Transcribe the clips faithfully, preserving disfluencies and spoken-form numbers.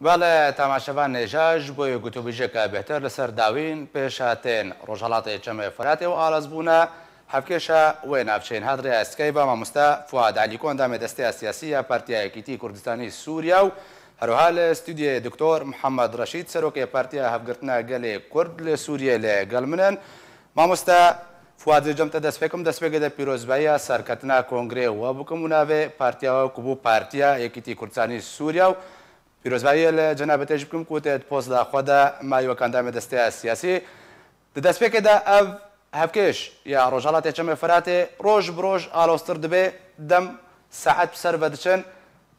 Belê, temaşevan hêja ji bo yê gotûbêjeka bêhtir li ser dawîn pêş hatin. Rojhelatê Çemê Firatê û alozbûna hevkêşa wê navçeyên hat rêya Skype mamoste Fuad Elî ku endamê Desteya Siyasî ya Partiya Yekîtî Kurdistanî Sûriya û her wiha li stûdyoyê Doktor Mihemed Reşîd, serokê Partiya Hevgirtina Gelê Kurd li Sûriyê li gel min in. Mamoste Fuad, cem te dest pê kim, destpêkê de pîrozbahiya serketina kongreyê we bikim û navê partiya we ku bû Partiya Yekîtî Kurdistanî Sûriya û pîrozbahiyê li cenabê te jî bikim ku tê di posta xwe de mayî wek endamê desteya siyasî. Di destpêkê de ev hevkêş ya Rojhelatê Çemê Firatê roj bi roj aloztir dibe, dem saet bi ser ve diçin,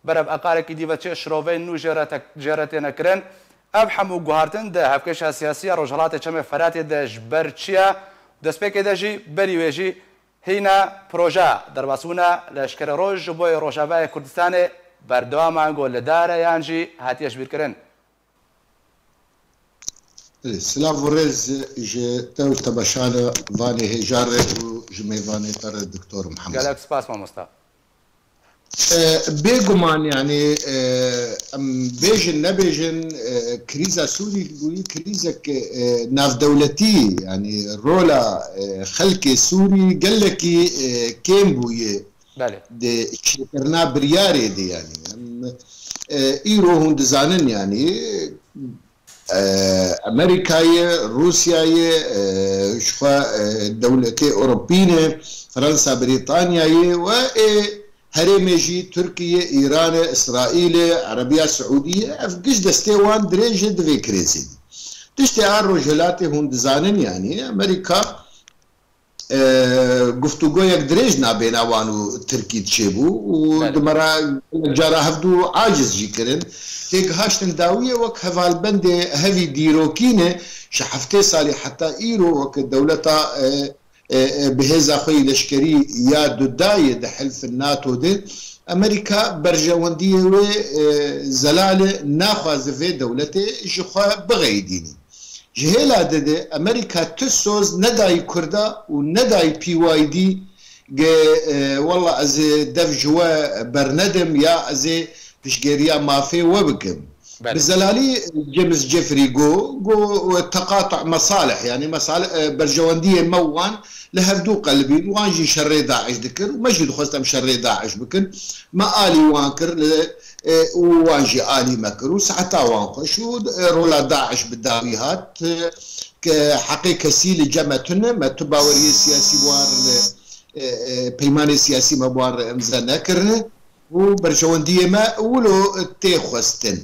berev eqarekî dî ve çi şiroveyên nû jê re te-, jê re têne kirin. Ev hemû guhartin di hevkêşa siyasî ya Rojhelatê Çemê Firatê de ji ber çi ye? Destpêkê de jî berî wê jî hîna proje derbasbûna leşkerê roj ji bo yê Rojavayê Kurdistanê berdewam e, ango li dar e yan jî hatiye jibîrkirin? Silav û rêz ji te û temaşevanê hêja re û ji mêvanê te re Doktor Mihemed. Gelek spas mamosta. E, bêguman, yanî, e, em bêjin nebêjin, e, krîza Sûrî bûyî krîzek, e, navdewletî, yanî rola, e, xelkê Sûrî gelekî, e, kêm bûye Belê. di çêkirina biryarê de, yanî. Em, e, îro hûn dizanin, yanî, e, Amerîkayê, Rûsyayê, e, jixwe, e, dewletê Ewropî ne, Fransa, Brîtanyayê we ê herêmê jî Tirkiye, Îran e, Îsraîl e, Erebiya Siûdî ye, ev giş destê wan dirêj e di vê krêzê de. Tiştê a Rojhilatê hûn dizanin, yanî Amerîka e, guftûgoyek dirêj nabêna wan û Tirkî çêbû û Belê. di me re gelek cara hevdû aciz jî kirin. Têgihiştin dawiyê wek hevalbendê hevî dîrokî ne, ji heftê salî heta îro wek dewleta, e, e, e, bi hêza xwe yî leşkerî ya dudayê di hilfin nato de, Amerîka berjewendiyê wê, e, zelal e, naxwaze vê dewletê ji xwe bixeyidîne. Ji hêla de de Amerîka tu soz nedayî Kurda û nedayî P Y D ge, e, wella ez ê dev ji we bernedim ya ez ê piştgêriya mafê we bikim. Belê. Bi zelalî James Jeffrey got, got, teqatuh mesalih, yanî mesale-, e, berjewendiyê me wan li hevdû qelibîn, wan jî şerê DAIŞ dikir û me jî dixwest em şerê DAIŞ bikin. Me alî wan kir li, e, û wan jî alî me kir û seheta wan xweş û, e, rola DAIŞ bi dawî hat, e, ke heqê kesî li cem me tune, me tu baweriyê siyasî bi wan re, e, e, peymanê siyasî me bi wan re imze nekirine û berjewendiyê me wilo tê xwestin.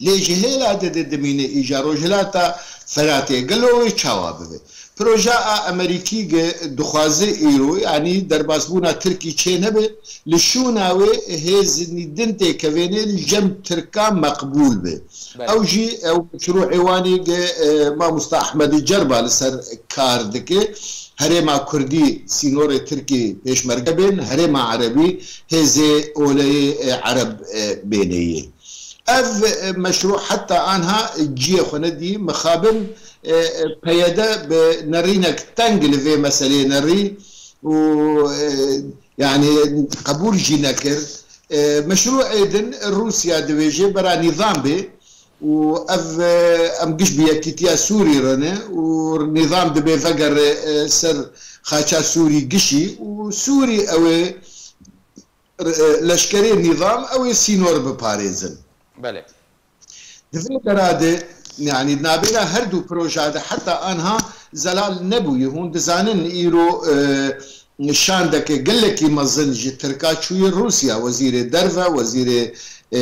Lê ji hêla de de dimîne îja Rojhilata Feratê. Gelo wê çawa bibe? Proja a Amerîkî ge dixwaze îro, yanî derbasbûna Tirkî çê nebe, li şûna wê hêzî din têkevêne li cem Tirka meqbûl be. Belê. Ew jî ew meşrûê wanî ge, e, mamosta Ehmedî Cerba li ser kar dike. Herêma Kurdî sînorê Tirkî pêşmerge bên, herêma Erebî hêzê oleyê, e, Ereb, e, bêneyê. Ev, e, meşrû heta anha ciyê xwe nedî. Mixabin, e, e, P Y D bi nerînek teng li vê meseleyê nerî û, e, yanî qebûl jî nekir. E, meşrûê din Rûsya dibêje bera nîzam bê û ev, e, em giş bi yekîtiya Sûrî re ne û nîzam dibê vegere, e, ser xaça Sûrî gişî û Sûrî ew ê e, leşkerê nîzam ew ê sînor biparêzin. Belê. Di vê dera de, yanî nabêra her du proja de heta anha zelal nebûye. Hûn dizanin îro, e, şandeke gelekî mezin ji Tirka çûye Rûsya, wezîrê derve, wezîrê, e,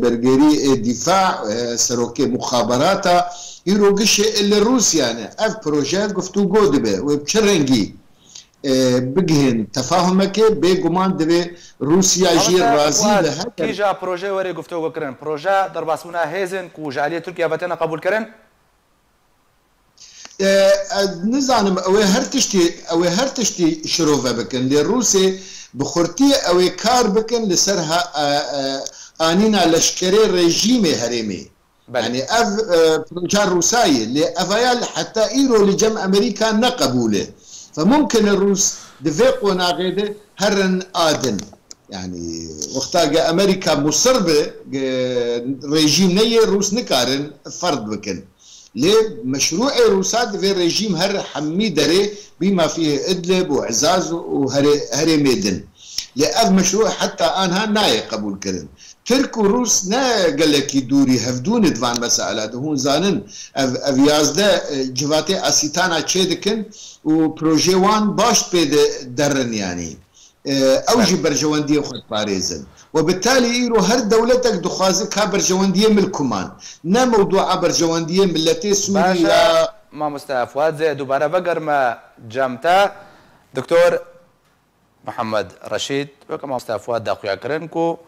bergêrî, e, dîfa, e, serokê muxaberata, îro gişê li Rûsya ne. Ev proje guftûgo dibe. Wê bi çi rengî e, bigihên tefahumekê, bêguman divê Rûsya jî Mamoste razî Fuad, li her der- kîja projeyê were guftûgo kirin? Proje derbasbûna hêzên ku ji aliyê Tirkiye ve têne qebûlkirin? E, ez nizanim, ew ê her tiştî, ew ê her tiştî şirove bikin. Lê Rûsê bi xurtiyê ew ê kar bikin li ser ha-, e, e, anîna leşkerê rejîmê herêmê. Belê. Yanî ev, e, proja Rûsa ye, lê evaya li heta îro li cem Amerîka ne qebûl e. Fe mumkin e Rûs di vê qonaxê de herin a din. Yanî wexta ge Amerîka musir be, ge rejîm neyê, Rûs nikarin ferd bikin. Lê meşrûê Rûsa divê rejîm her hemî derê bî, ma fî Idlib û Ezaz û herê, herêmê din. Lê ev meşrû heta anha nayê qebûl kirin. Tirk û Rûs ne gelekî dûrî hevdû ne di van mesela de. Hûn zanin ev, ev yazdeh, e, civatê asîtana çê dikin û projê wan baş pê de derin yanî. E, ew jî berjewendiyê xwe diparêzin. We bi talî îro her dewletek dixwaze ka berjewendiyê milkuman, ne mewdûa berjewendiyê miletê Sûrî ya. Mamoste Fuad, dubare vegerme cem te. Doktor Mihemed Reşîd, weke mamoste Fuad da xuya kirin ku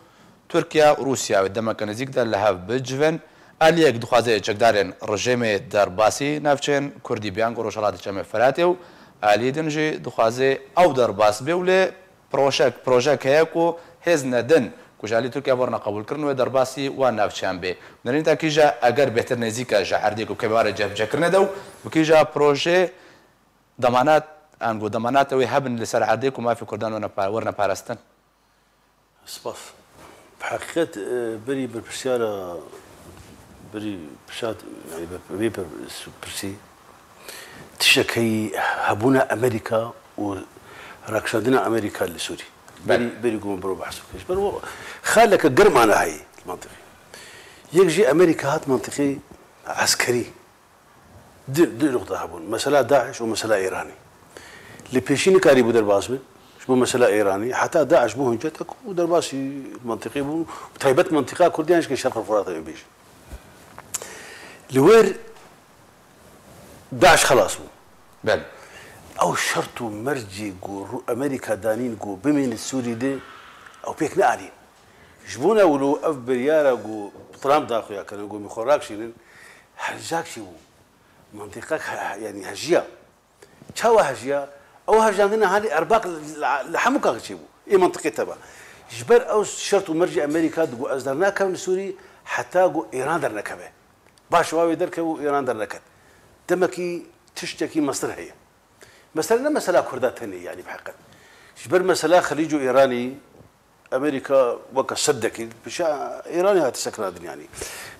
Tirkiye û Rûsya wê demeke nêzîk de li hev bicivin. Aliyek dixwaze çekdarên rejîmê derbasî navçeyên Kurdî biyan ku Rojhilatê Çemê Firatê û aliyê din jî dixwaze ew derbas bê û lê proşek, projek heye ku hêzne din ku ji alî Tirkiye werine qebûlkirin wê derbasî wan navçeyan bê. Nerînta kîja eger bêhtir nêzîk e ji erdê ku kevê ware cihevcihkirinê de û bi kîja projê demanat, ango demanata wê hebin li ser erdê ku mafê Kurdan werne pa-, werne parastin? Spas. Bi heqîqet, e, berî berpirsiyara, berî pirsa, yanî ber-, vê per-, pirsî, tiştek heyî hebûna Amerîka û rakişandina Amerîka li Sûrî. Belê. Berî, berî ku min biro behs bike. Ji ber xaleke germ ana heyî li mentiqê. Yek jî Amerîka hat mentiqê eskerî. Du, du nuqta hebûn. Mesela DAIŞ û mesela Îranî. Li pêşî nikarîbû derbas bin. Ji bo mesela Îranî. Heta DAIŞ bû huncetek û derbasî mentiqê bûn. Bi taybet mentiqa Kurdiyan ji Şerq Furat em bêjin. Li wir DAIŞ xelas bû. Belê. Ew şert û mercê ku Rû-, Amerîka danîn ku bimîne Sûrî de, ew pêk neanîn. Ji bona wilo ev biryara ku Trump da xuya kirin, ku min xwe rakişînin, hercak çêbû. Mentiqek he-, he-, yanî hejiya. Çawa hejiya? Ew hejandina halî erbak li, li, li hemû kaxê çêbû. Ê mentiqê teva. Ji ber ew şert û mercê Amerîka digo ez dernakevim li Sûrî heta ku Îran dernekeve. Baş wa wê derkeve û Îran derneket. Demekî tiştekî mestir heye. Mesele ne mesela Kurda tenê, yanî bi heqet. Ji ber mesela Xelîc û Îranî, Amerîka weke sedekî pişa Îranê hate sekinandin yanî.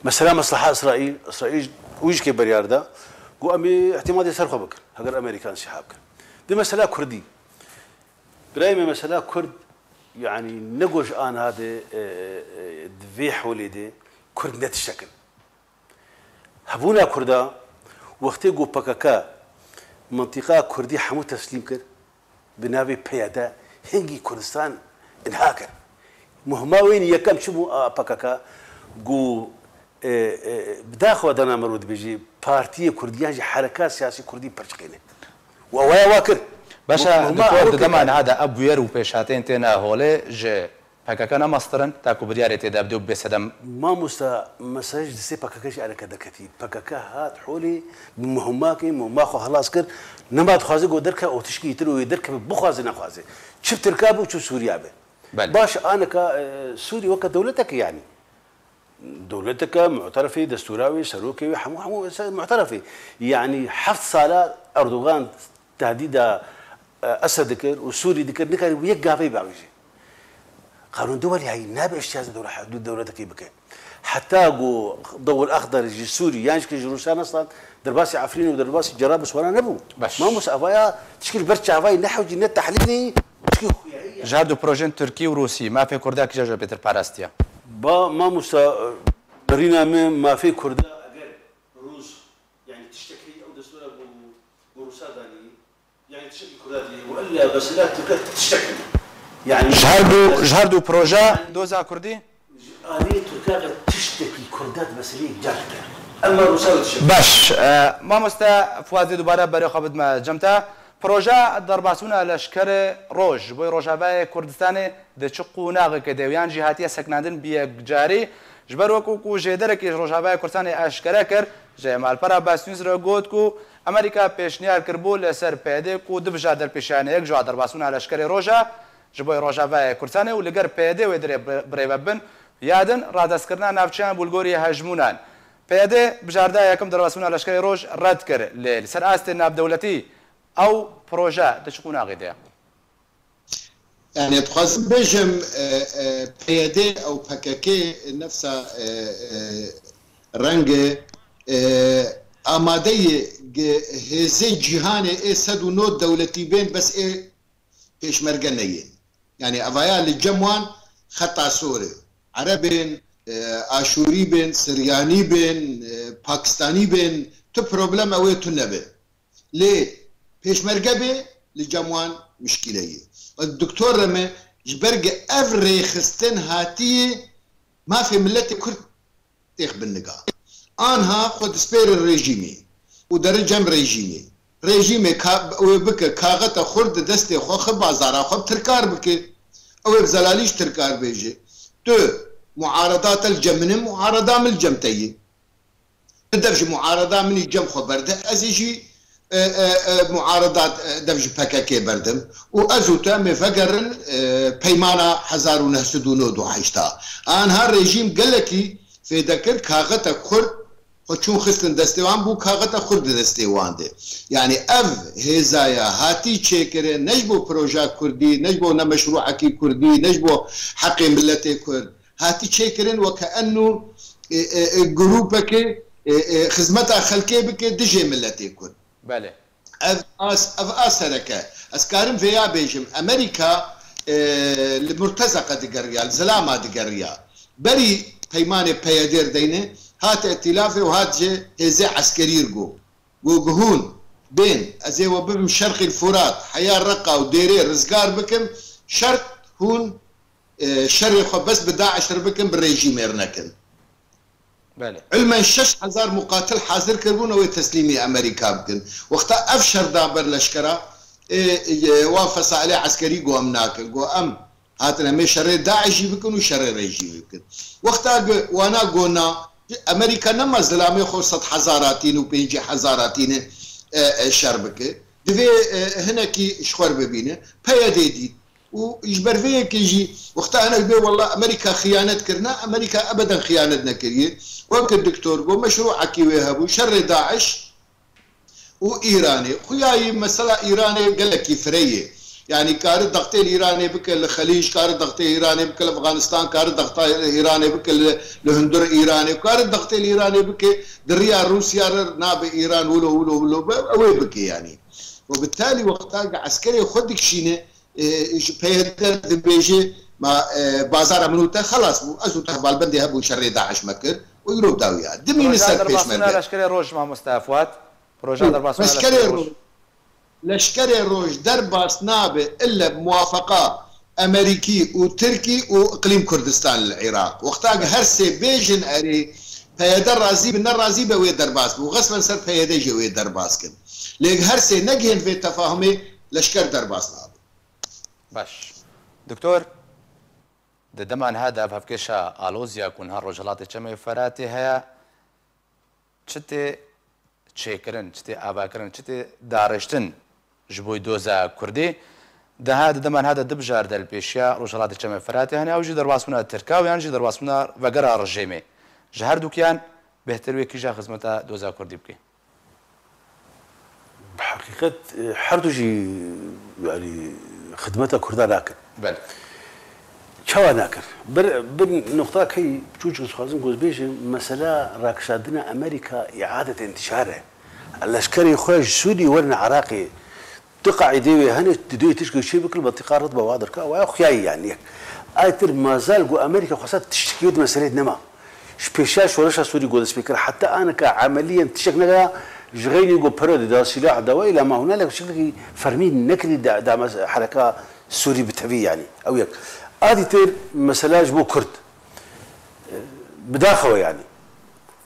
Mesela mesleha Îsraîl, Îsraîl wî jikê beryar da, got em ê îtimadê ser xwe bikin, heger Amerîkan siha bikin. Di mesela Kurdî. Birayê me mesela Kurd, yanî ne ku ji aniha de, e, e, di vê holê de Kurd ne tiştek in. Hebûna Kurda, wextê ku P K K mintîqa Kurdî hemû teslîm kir, bi navê P Y D hingî Kurdistan inha kir. Muhima wê yekem çi bû a P K K? Ku, e, e, bi daxwa dana me ro dibêjî, partiyê Kurdî yan jî hereka siyasî Kurdî pirçiqêne. Û ew ya wa kir. Baş e, muhima doktor, ew di dema kir niha de ev bûyer û pêşhateyên têne holê ji P K K ne mestir in, ta ku biryarê tê de bidê û bibê sedem. Mamosta, mesele ji destê P K K jî ereke derketî. P K K hat holê bi muhimmakê, muhimma xwe xilas kir. Nema dixwaze ku derkeve û tişkî tr û yê derkeve bixwaze nexwaze. Çi Tirka be û çi Sûriya be. Belê. Baş anika, e, Sûrî weke dewletek e yanî. Dewleteke mu'terefê, destûra wê, serokê wê, hemû, hemû se-, mu'terefê. Yanî heft sala Erdogan tehdîda, e, Esed dikir û Sûrî dikir, nikarî bû yek gaveyî biavêje. Qanûn duwelî heyî nabe îhtiyacê dewle-, dewletekî bike. Heta ku Dewil Exder ji Sûrî yan jî ji Rûsya nestan, derbasî Efrîn û derbasî Cerablis wana nebû. Baş. Mamosta, evaya tişkî ji ber çavayî ne hewcî ne tehlîlî, tişkî xuyayî ye. Ji her du projên Tirkî û Rûsî, mafê Kurda kîja jî pêtir parastiye? Ba mamosta, e, birîna min mafê Kurda eger Rûs, yanî tiştek heyî ew destûra ku, ku Rûsa danî, yanî tiştekî Kurda diyê û ella mesela Tirka tiştek in. Yanî ji her du, ji her du proje doza Kurdî? Ji alî Tirka ve tiştekî Kurda di meseleyê car dike. Emma Rûsa ve tiştek. Baş, e, mamoste Fuadê dubare berê xwe bidme cem te. Proje derbasbûna leşkerê Roj ji bo Rojavayê Kurdistanê di çi qonaxekê de û yan jî hatiye sekinandin bi yekcarî? Ji ber wekû ku jêderekî ji Rojavayê Kurdistanê eşkere kir, ji malpera Basnîws re got ku Amerîka pêşniyar kiribû li ser P Y D ku du bijar derpêşiyanê, yek ji wan derbasbûna leşkerê Roj e ji bo Rojavayê Kurdistanê û li gel P Y D wê dirê bi-, birêve bin. Ya din, radestkirina navçeyan bû li gorî hejmûnan. P Y D bijarda yekem derbasbûna leşkerê Roj red kir. Lê li ser astê navdewletî ew proje di çi qonaxê de ye? Yani dixwazim bêjim, e, e, P Y D ew P K K nefsa, e, e, rengê, e, amadeyê ge hêzên cîhanê ê sed û nod dewletî bên, bes ê pêşmerge neyên. Yani evaya li cem wan xeta sor e. Ereb ên, e, Aşûrî bên, Siryanî bên, e, Pakistanî bên, tu problem ew ê tu nebe. Lê pêşmerge bê, li cem wan mişkîle ye. Doktor Reme, ji ber ge ev rêxistin hatiye mafê miletê Kurd têx bin niga. Anha xwe dispêrin rejîmê û derin cem rejîmê. Rejîmê ka, wê bike kaxeta xurt di destê xwe xi bazara xwe bi tirkar bike. Ew ê bi zelalî ji tirkar bêje. Tu muarada te li cem min e, muarada min li cem te ye. Tu dev ji muarada min î cem xwe berde, ez ê jî, e, e, e, muarada, e, dev ji P K K berdim. Û ez û tu em ê vegerin, e, peymana hezar û neh sed û nod û heşt a. Anha rejîm gelekî fêde kir, kaxeta Kurd xwe çûn xistin destê wan, bû kaxeta Kurd di destê wan de. Yani ev hêzaya hatî çêkirin, ne ji bo proja Kurdî, ne ji bo ne meşrûekî Kurdî, ne ji bo heqê miletê Kurd. Hatî çêkirin weke enû, e, e, e, grûpeke, e, e, xizmeta xelkê bike dijê miletê Kurd. Belê. Ev as, ev a sereke. Ez karim vêya bêjim. Amerîka, e, li Murtezeqe digeriya, li Zilama digeriya. Berî peymanê P Y D deyne, hat îtîlafê û hat jê hêzê eskerî got. Got, hûn bên, ez ê we bibim Şerqîl Furat, heya Reqa û Dêrê rizgar bikim, şert hûn, e, şerê xwe bes bi DAIŞ re bikin, bi rejîmê re nekin. Belê. Ilmen şeş hezar muqatil hazir kiribûn, ew ê teslîmî Amerîka bikin. Wexta ev şer da ber leşkera, ê, ê, wan fesailê eskerî got em nakin. Got em hatin em ê şerê DAIŞ jî bikin û şerê rejîmî bikin. Wexta wana got na, Amerîka nema zilamê xwe sed hezara tîne û pêncî hezara tîne, e, e, şer bike. Divê, e, hinekî ji xwe re bibîne. P Y D dît. Û ji ber vê yekê jî wexta hinek bê, wela Amerîka xiyanet kir. Na, Amerîka ebeden xiyanet nekiriye. Weke doktor got, meşrûekî wê hebû, şerê DAIŞ û Îranê. Xuyayî mesela Îranê gelekî fireyê. Yani kari dextê li Îranê bike li Xelîc, kari dextê Îranê bike li Afganistan, kari dexta Îranê bike li, li hundur Îranê, kari dextê li Îranê bike di riya Rûsya re nabe Îran wilo, wilo, wilo be, ew ê bike yani. Û bi talî wexta eskerê xwe dikişîne, e, ji P Y D dibêje, ma, e, bazara min û te xelas bû. Ez û te hevalbendê hebûn şerê DAIŞ me kir û îro dawiya. Dimîne Projeya ser derbasbûna pêşmerge. Leşkerê Roj, mamoste Fuat. Projeya derbasbûna Leşkerê Leşkerê Roj. Roj. Leşkerê Roj derbas nabe ille bi muwafeqa Amerîkî û Tirkî û Iqlîm Kurdistan li Iraq. Wexta ki her sê bêjin erê, P Y D razî bi, ne razî be wê derbas bû. Xesmen ser P Y D jê wê derbas kin. Lê her sê negihên vê tefahumê leşker derbas nabe. Baş. Doktor, di dema niha de ev hevkêşa aloziya ku niha Rojhilatê Çemê Feratê heye, çi tê çêkirin, çi tê avakirin, çi tê dariştin ji bo doza Kurdî? Daha di dema niha de du bijarde li pêşiya Rojhilatê Çemê Feratê hene, ew jî derbasbûna Tirka û yan jî derbasbûna vegera rejêmê. Ji her dukiyan bêhtir wê kîja xizmeta doza Kurdî bike? Bi heqîqet, e, her du jî, yani, xidmeta Kurda nakin. Belê. Çawa nakin? Bir, bir noqta key çûçik dixwazim goz bêjim, mesela rakişandina Amerîka îadet intişar e. Leşkerê xwe ji Sûrî werin Iraqê. Tu qaîdê wê hene, tu dê tişkê çê bikil, mentiqa rit be wa dirka, waya xuyayî yani yek. Ay tir mazal ku Amerîka xwesa tiştikî wê di meselê de nema. Ji pêşiya şoreşa Sûrî ku dest pê kir, heta anika emeliyen tiştek negaya, ji xeynî ku pere dida, sîlah da, we îla ma hûna lek şiklekî fermî nekirî da, da mes-, hereka Sûrî bi tevî yani. Ew yek. A dîtir mesela ji bo Kurd. Bi daxewe yani.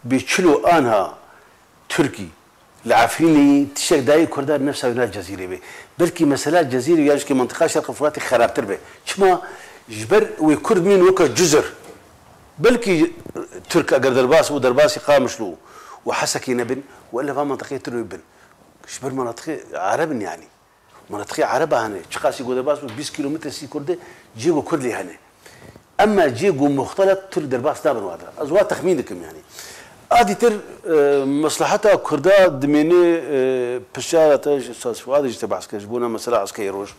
Bi çilo anha Tirkî li Efrînê tiştek dayê Kurda nefsa wina Cezîrê be. Belkî mesela Cezîrê yan jî mentiqa Şerq Furatê xerabtir be. Çima? Ji ber wê Kurd mîn weke cizir. Belkî Tirk eger derbas bû, derbasî Qamişlo û Hesekê nebin, wele va mentiqê tir wê bin. Ji ber menatiqê Ereb in yani. Menatiqê Ereba hene. Çiqasî ku derbas bû, bîst kîlometre sî Kurd e, cihê ku Kurd lê hene. Ema cihê ku muxtelet tu li derbas nabin wada. Ez wa texmîn dikim yani. A dîtir, e, meslaheta Kurda dimêne, e, pisyara te ji Ustaz Fuadê jî te behs kir, ji bona mesela Eskerê Roj.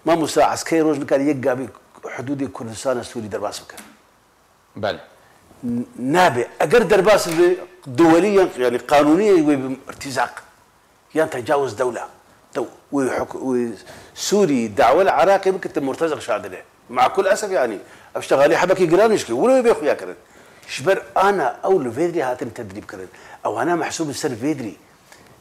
Mamosta, eskerê roj nikare yek gavê hudûdê Kurdistana Sûrî derbas bike. Belê. N-, nabe. Eger derbas bibe, duwelî yan, yanî qanûnî wê bi irtîzaq. Yan tecawuz dewla. Dew-, wê huk-, wê Sûrî dawa li Iraqê bike, te murtezeq şandine. Makul esef yanî. Ev şte xalî hebekî giran nişke. Wilo wê bê xuya kirin. Ji ber ana ew li vê dirê hatin tedrîb kirin. Ewana mehsûb li ser vê dirê.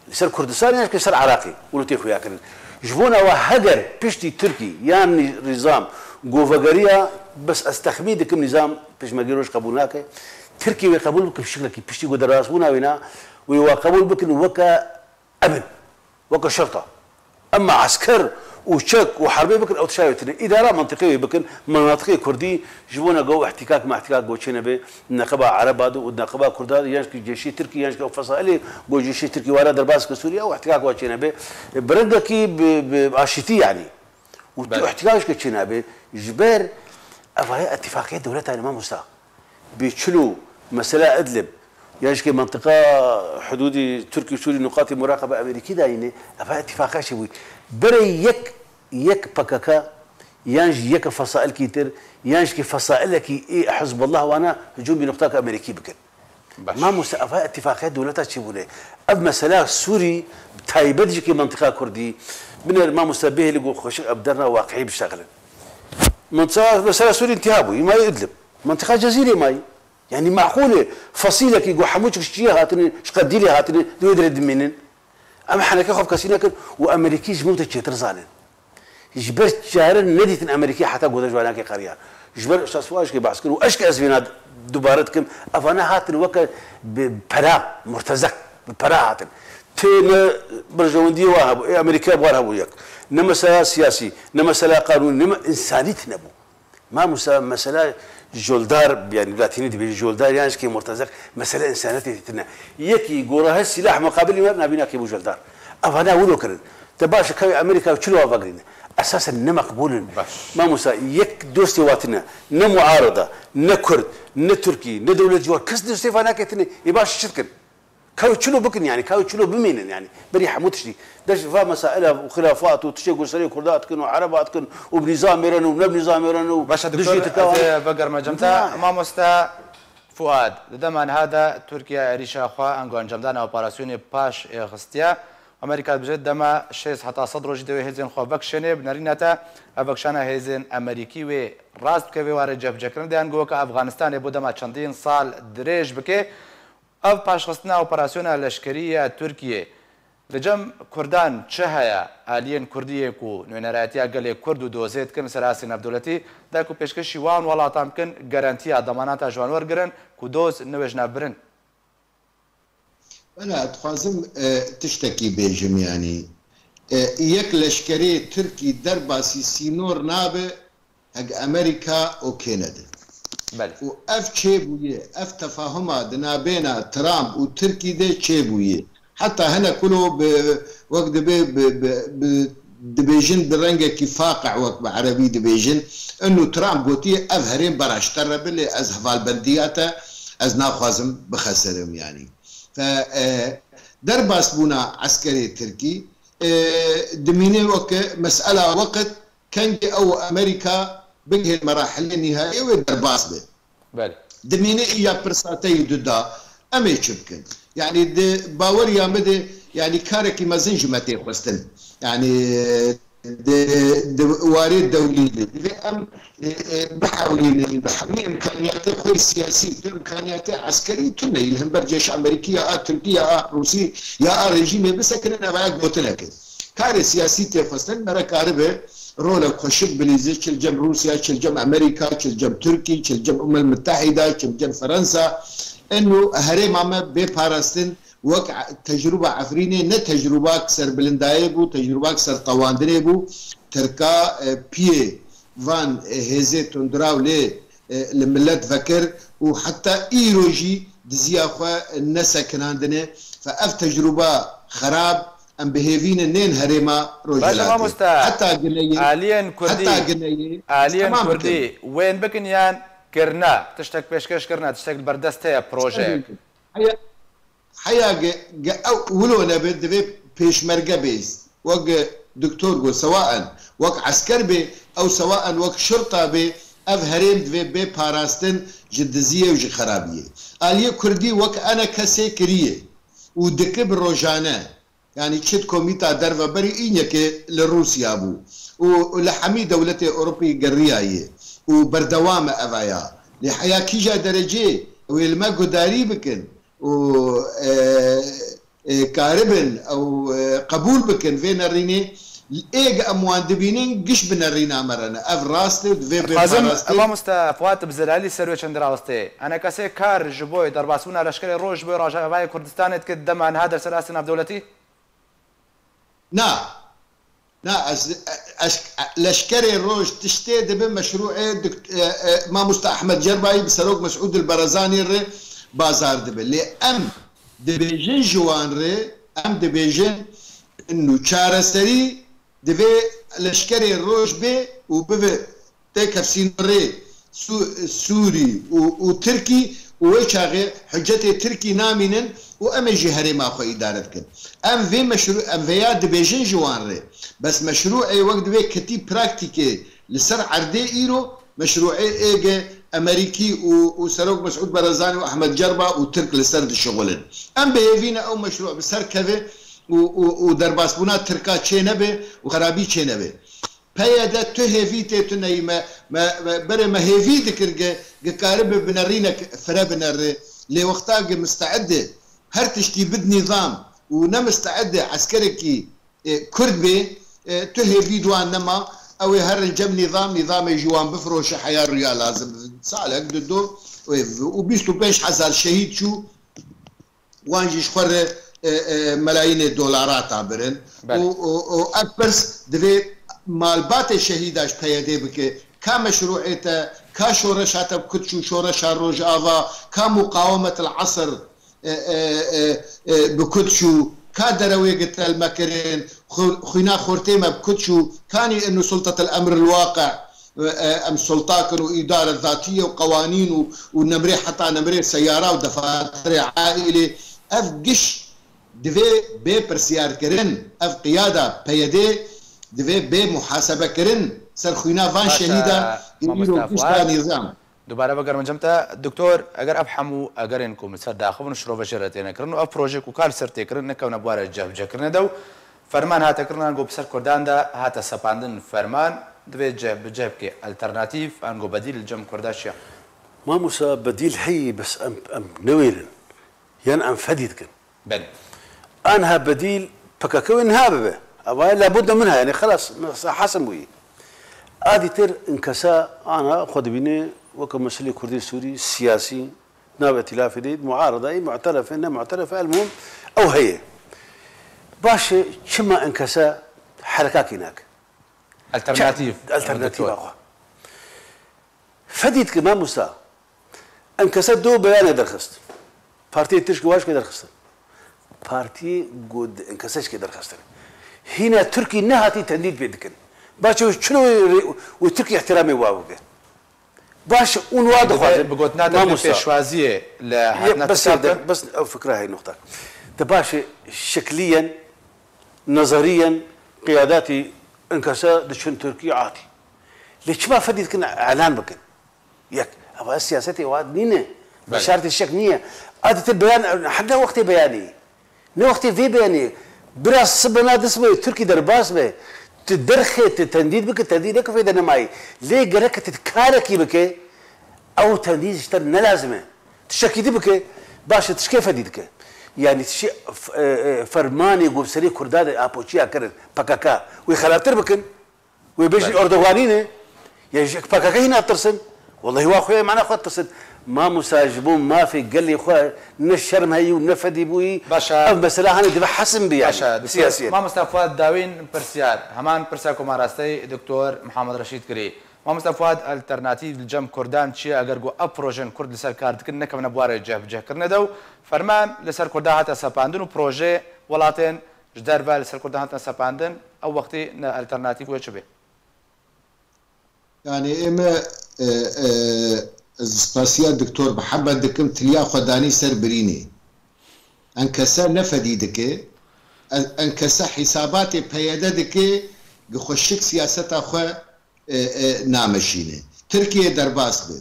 Li ser Kurdistan yan jî ser Iraqê wilo tê xuya kirin. Ji bona wa heger piştî Tirkî yan nî-, nîzam govegeriya, bes ez texmîn dikim nîzam pêşmergê roj qebûl nake. Tirkî wê qebûl bikin şiklekî piştî ku derbasbûna wê na, wê wa qebûl bikin weke emn, weke şerta. Emma esker û çek û herbê bikin, ew tişayê tune. Îdara mentiqê wê bikin, menatiqê kurdî, ji bona go îhtîkak mehtîkak go çênebe, neqeba Ereba de û neqeba Kurda de, yan jî cêşê Tirkî, yan jî ew fesailê go cêşê Tirkî wara derbas ke Sûriye, ew îhtîkak wa çênebe. Bi rengekî bi, bi aşîtî yanî. Û tu Belê. îhtîkak ke çênebe, ji ber evaya îtîfaqiya dewletan e mamosta. Bê çilo mesela Idlib, yan jî ke mentiqa hudûdî Tirkî û Sûrî nuqatê muraqebe Amerîkî dayîne, eva îtîfaqa çêbûyî. Berê yek, yek P K K, yan jî yek fesailkî tir, yan jî ke fesailekî ê Hizbullah wana hicûm bi nuqtaka Amerîkî bikin. Baş. Mamoste, eva îtîfaqiya dewleta çêbûne. Ev mesela Sûrî, bi taybet jî ke mentiqa Kurdî, biner mamoste bihêlî ku xweşik ev derna waqiî bişexilin. Mentiqa, mesela Sûrî întiha bû, îmayî Idlib. Mentiqa Cezîrê mayî. Yanî meqûl e, fesîlekî ku hemû çik ji çiyê hatine, ji qedîlê hatine, di wê dirê dimînin. Em heneke xwe bi kesî nekin û Amerîkî ji min te çêtir zanin. Ji ber çare nedîtin Amerîkî heta goda ji wan nake qeriya. Ji ber Ustaz Fuad jî ke behs kir û eşke ez vêna dubare dikim, evane hatin weke bi pera, murtezek, bi pera hatin. Tê ne berjewendiyê wan hebû, ê Amerîkaya bi wan hebû yek. Ne mesela siyasî, ne mesela qanûnî, ne me-, însanî tine bû. Mamosta, mesela joldar, yanî latînî dibêje joldar, yan jî ke murtezek, mesele însaniyetê tine. Yekî gora he sîlah muqabilî me navîna ke bû joldar. Evana wilo kirin. Te baş e, kawê Amerîka çilo ava girîne. Esasen ne meqbûl in. Baş. Mamosta, yek dostê wa tine. Ne muarada, ne Kurd, ne Tirkî, ne dewlet ciwar. Kes dostê va nake tine. Ê baş çi dikin? Kawê çilo bikin yanî, kawê çilo bimînin yanî. Berî hemû tiştî. Deş va mesaila û xilafat û tiştê ku serê Kurda dikin û Ereba dikin û bi nîzamê re ne û ne bi nîzamê re ne û Baş e, dijî doktor, Tirka ez ê vegerime cem te. Mamoste Fuad, di dema niha de Tirkiye êrîşa xwe ango encamdana operasyonê paş ê xistiye. Amerîka dibêje dema şêst heta sed rojî de wê hêzên xwe vekişênê, bi nerîna te ev vekişana hêzên Amerîkî wê rast bike vê warê cebhecekirine de, yan go weke Efganistanê bo dema çendîn sal dirêj bike. Ev paşxistina operasyona leşkerî ya Tirkiyê li cem Kurdan çi heye? Aliyên Kurdî yê ku nûnerayetiya gelê Kurd û dozê dikin li ser astê navdewletî, da ku pêşkêşî wan welatan bikin, garantiya demanata ji wan wergirin ku doz newêjine birin. Bela, dixwazim, e, tiştekî bêjim, yanî, e, yek leşkerê Tirkî derbasî sînor nabe, heg Amerîka okê nede. Belê. Û ev çêbûye, ev tefahuma di nabêna Trump û Tirkî de çêbûye. Heta hinek wilo bi, wek dibe bi, bi, bi, dibêjin bi rengekî faqih, wek bi erebî dibêjin. Inu Trump gotiye, ev herêm bera ji te re be, lê ez hevalbendiya te, ez naxwazim bixeserim, yanî. Fe, e, derbasbûna eskerê Tirkî, e, dimîne weke mesela weqt, kengê ew Amerîka bigihên merahilê nîhayê wê derbas be. Belê. Dimîne îya pirsa te yî du da, em ê çi bikin? Yanî di baweriya min de, yanî karekî mezin ji me tê xwestin. Yanî di, di warê dewlî de. Divê em, e, e, bihewlînin, bi hemî imkaniyatê xwe siyasî, tu imkaniyatê eskerî tune yî li hember cêşa Amerîkî ya a Tirkî ya a Rûsî ya a rejîmê bisekinin, ev ya gotineke. Karê siyasî tê xwestin, mere karibe rolek xweşik bilîze, çi li cem Rûsya, çi li cem Amerîka, çi li cem Tirkî, çi li cem Umem Mitehîda, çi li cem Fransa. Eno herêma me bê parastin, wek e-, tecrûba Efrînê ne tecrûbak serbilindayê bû, tecrûbak serqewandinê bû. Tirka, e, piyê van, e, hêzê tundiraw lê, e, li milet vekir û heta îro jî diziya xwe nesekinandine. Fe ev tecrûba xerab, em bi hêvî ne nên herêma Rojhilatê. Baş e mamoste, heta gineyê, aliyên Kurdî, heta gineyê, aliyên Kurdî wên bikin yan kirina, tiştek pêşkêş kirina, tiştek li berdest heye, projeyek? Heya, heya ge, ge ew wilo nebe, divê pêşmerge bê. Wek Doktor got, sewaen wek esker bê, ew sewaen wek şirta bê, ev herêm divê bê parastin ji diziyê û ji xerabiyê. Aliyê Kurdî wek ene kesê kiriye û dike bi rojane. Yanî çi di komîta derve berî înekê li Rûsya bû û li hemî dewletê Ewropî geriyaye û berdewam e eva ya. Lê heya kîja derecê ew ê li me gudarî bikin û, e, e, karibin ew, e, qebûl bikin vê nerînê, êg em wan dibînin giş bi nerîna me re ne. Ev rast e, divê bê Dixwazim parastin. Mamoste Fuat bi zelalî ser wê çend rawestê. Enekesê kar ji bo derbasbûna leşkerê roj ji bo Rojavayê Kurdistanê dike dema niha derse rastê navdewletî? Na. Na, ez, ez, leşkerê roj tiştê dibe meşrûê dikt-, e, e, Mamoste Ahmed Cerbayî bi Serok Mesûd el Barazanî re bazar dibe. Lê em dibêjin ji wan re, em dibêjin inu çareserî divê leşkerê roj bê û bibe têkefsînorê Sû-, Sûrî û, û Tirkî û wê çaxê hicetê Tirkî namînin û em ê jî herêma xwe îdare dikin. Em vê meşrû-, em vêya dibêjin ji wan re. Bes meşrûê wek divê ketî praktîkê li ser erdê îro, meşrûê êge Emerîkî û, û Serok Mesûd Barazanî û Ehmed Cerba û Tirk li ser dişixulin. Em bi hêvî ne ew meşrû bi ser keve û, û, û derbasbûna Tirka çê nebe û xerabî çê nebe. P Y D tu hêvî tê tu neyî me, me, me, berê me hêvî dikir ge, ge karibe bi nerînek fire binere. Lê wexta ge misteedê her tiştî bid nîzam û ne misteedê eskerekî, e, Kurd bê, e, tu hêvî di wan nema, ew ê herin cem nîzam, nîzamê ji wan bifiroşe heya rûya lazim. Salek, du, du, û bîst û pênc hezar şehîd çû, wan jî ji xwe re, e, e, melayînê dolarata birin. Belê. Û, û, û ev pirs divê malbatê şehîda ji P Y D bike. Ka meşrûê te, ka şoreşa te bi kut çû, şoreşa Rojava, ka muqawemet el esr, e, e, e, e, bi kut çû, ka derewê gi telme kirin, xu-, xwîna xortê me bi kut çû, kanî inu sultet el emr el waqi. E, em sultakin û îdare zatî ye û qewanîn û, û nemrê heta nemrê seyara û defatirê aîlê. Ev giş divê bê pirsiyarkirin. Ev qiyada P Y D divê bê muhasebekirin ser xwîna van Baş e, şehîda ê îro Mamoste giş Fuat. Da nîzam. Dubare vegerim cem te. Doktor, eger ev hemû egerên ku min ser daxivin û şirove jê re têne kirin û ev proje ku kar li ser tê kirin nekevne buware cihbicihkirinê de û Ferman hate kirin, ango bi ser Kurdan de hate sepandin ferman, divê cih bi cih bike alternatîf, ango bedîl li cem Kurda çi ye? Mamosa, bedîl heyî, bes em, em newêrin. Yan em fedî dikin. Belê. Anha bedîl P K K wê niha bibe. Eva ye labudda min ha, yani xelas, mesela hasim bûyî. Adîtir inkesa ana xwe dibîne weke meselê Kurdê Sûrî, siyasî, Nav îtîlafê de, muaredayê, mu'terefê, ne mu'terefê, elmuhim ew heye. Baş e, çima inkese herekakî nake? Alternatîf. Alternatîfa xwe. Fedî dike mamosta. Inkese do beyanê derxist. Partiyê Tirkî waşke derxistin. Partiyê got inkese çike derxistin. Hîna Tirkî nehatî tendît pê dikin. Baş e, çilo wê, wê Tirkî îhtîramê wa bike. Baş, û niha dixwazin. Bi gotina te pêşwaziyê li hatina bes, bes ew fikra hey noqta. Te baş e, şekliyen, nezeriyen, qiyadatî inkese diçin Tirkî atî. Lê çima fedî dikin, elan bikin? Yek, eva siyasetê wa nîne. Belê. Şartê şek niye. Adî te beyan, heta wextê beyanî. Ne wextê vê beyanê, bira sibe na dist be, Tirkî derbas be, tu derxê, tu tendîd bike, tendîd neke fêde nemayî. Lê gerek tu karekî bike, ew tendîd ji te ne lazim e. Tu şekî dî bike, baş e, tu şikê fedî dike. Yanî tu şi, f-, e, e, fermanê ku bi serê Kurda de apoçiya kirin, P K K, wê xerabtir bikin. Wê bêjin Erdoganî ne. Ya ji P K K hîna tirsin. Wellahî wa xwe mana xwe tirsin. Mamosta ji bo mafê gelê xwe ne şerm heyî û ne fedî bûyî. Baş e. Ev mesela hani dibe hesin bi yani. Baş e, doktor. Siyasî. Mamosta Fuat dawîn pirsyar. Heman pirsa ku me rastey doktor Mihemed Reşîd kirî. Mamosta Fuat, alternatîf li cem Kurdan çi ye eger ku ev projên Kurd li ser kar dikin nekevine buwarê cihbicihkirinê de û ferman li ser Kurda hate sepandin û projê welatên Ji derve li ser Kurdan hatine sepandin, ew wextî ne alternatîf wê çi bê? Yani ême, e, e, ez spasiya Doktor Mihemed dikim, tiliya xwe danî ser birînê. Enkese ne fedî dike, Enkese hîsabatê P Y D dike, gi xweşik siyaseta xwe e, e, nameşîne. Tirkiye derbas bi.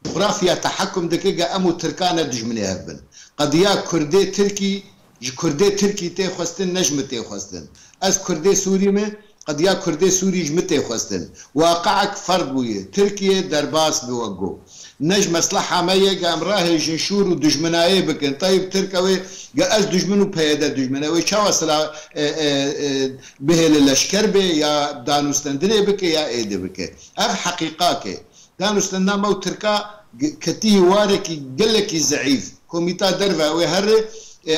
Cografya tehekum dike ge em û Tirkan ne dijminê hev bin. Qediya Kurdê Tirkî ji Kurdê Tirkî tê xwestin, ne ji min tê xwestin. Ez Kurdê Sûrî me, qediya Kurdê Sûrî ji min tê xwestin. Waqiek ferd bûye. Tirkiye derbas bi wek got. Ne ji mesleha me ye ge em rahêjin şûr û dijminayê bikin. Tayîb Tirk ew ê ge ez dijmin û P Y D dijmin. Ew ê çawa sila, e, e, e, bihêle leşker bê ya danûstendinê bike ya êdî bike. Ev heqîqak e. Danûstendina me û Tirka g-, ketî warekî gelekî zeîf. Komîta derve ew ê herre, e,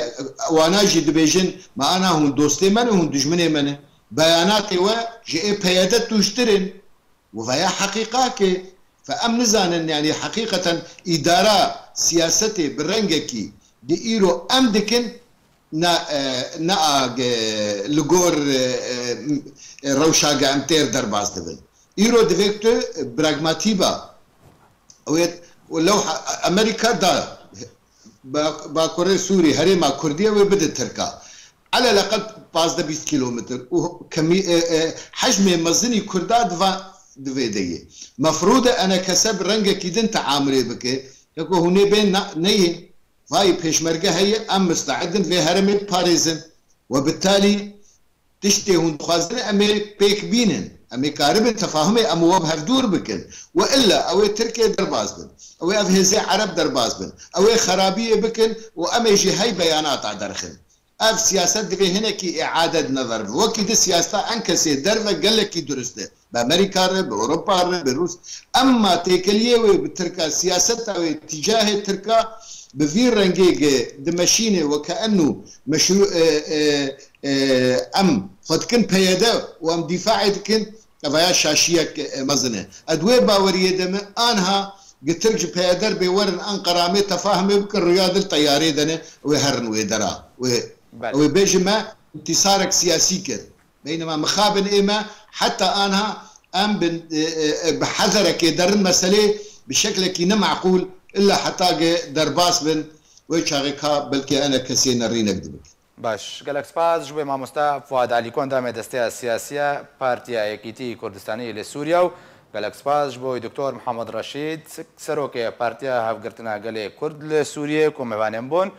wana jî dibêjin, me ana hûn dostê me ne, hûn dijminê me ne. Beyanatê we ji ê P Y D tûjtir in. Û veya heqîqak e. Fe em nizanin, yanî heqîqeten îdara siyasetê bi rengekî di îro em dikin, ne, e, ne a ge li gor, e, e, rewşa ge em têr derbas dibin. Îro divê tu pragmatî ba. Ew ê, û lewha Amerîka da ba-, Bakurê Sûrî, herêma Kurdî wê bide Tirka. Eleleqel pazdeh bîst kîlometr û kemî-, e, e, hecmê mezinî Kurda diva-, divê de ye. Mefrûd e enekese bi rengekî din teamulê bike. Heko hûn ê bên na-, neyên. Vayî pêşmerge heye, em misteid in vê herêmê biparêzin. We bi talî tiştê hûn dixwazin em ê pêk bînin. Em ê karibin tefahumê em û we bi hevdûr bikin. We illa ew ê Tirkê derbas bin. Ew ê ev hêzê Ereb derbas bin. Ew ê xerabiyê bikin û em ê jî hey beyanata derxin. Ev siyaset divê hinekî îade di never bi. Wekî di siyaseta enkesê derve gelekî durist e. Bi Amerîka re, bi Ewropa re, bi Rûs. Emma têkeliyê wê bi Tirka, siyaseta wê tîcahê Tirka bi vî rengê ge dimeşîne weke enû meşrû-, e, e, e, em xwe dikin P Y D û em dîfaê dikin, evaya şaşiyek, e, mezin e. Ez wê baweriyê de me anha gi Tirk ji P Y D re bê werin Enqera mê tefahumê bikin, rûya dil teyarê de ne, wê herin wê dera. Wê, Belê. Wê bêjin me întîsarek siyasî kir. Beynema mixabin ê me heta anha em bin, e, e, e, bi hederekê derin meselê bi şeklekî ne meqûl, illa heta ge derbas bin, wê çaxê ka belkî enekesê nerînek dibin. Baş, gelek spas ji bo mamosta Fuad Alîkon, damê desteya siyasiya Partiya Yekîtî Kurdistanî li Sûriye û gelek spas ji bo Doktor Mihemed Reşîd, serokê Partiya Hevgirtina Gelê Kurd li Sûriye ku mêvanên bûn.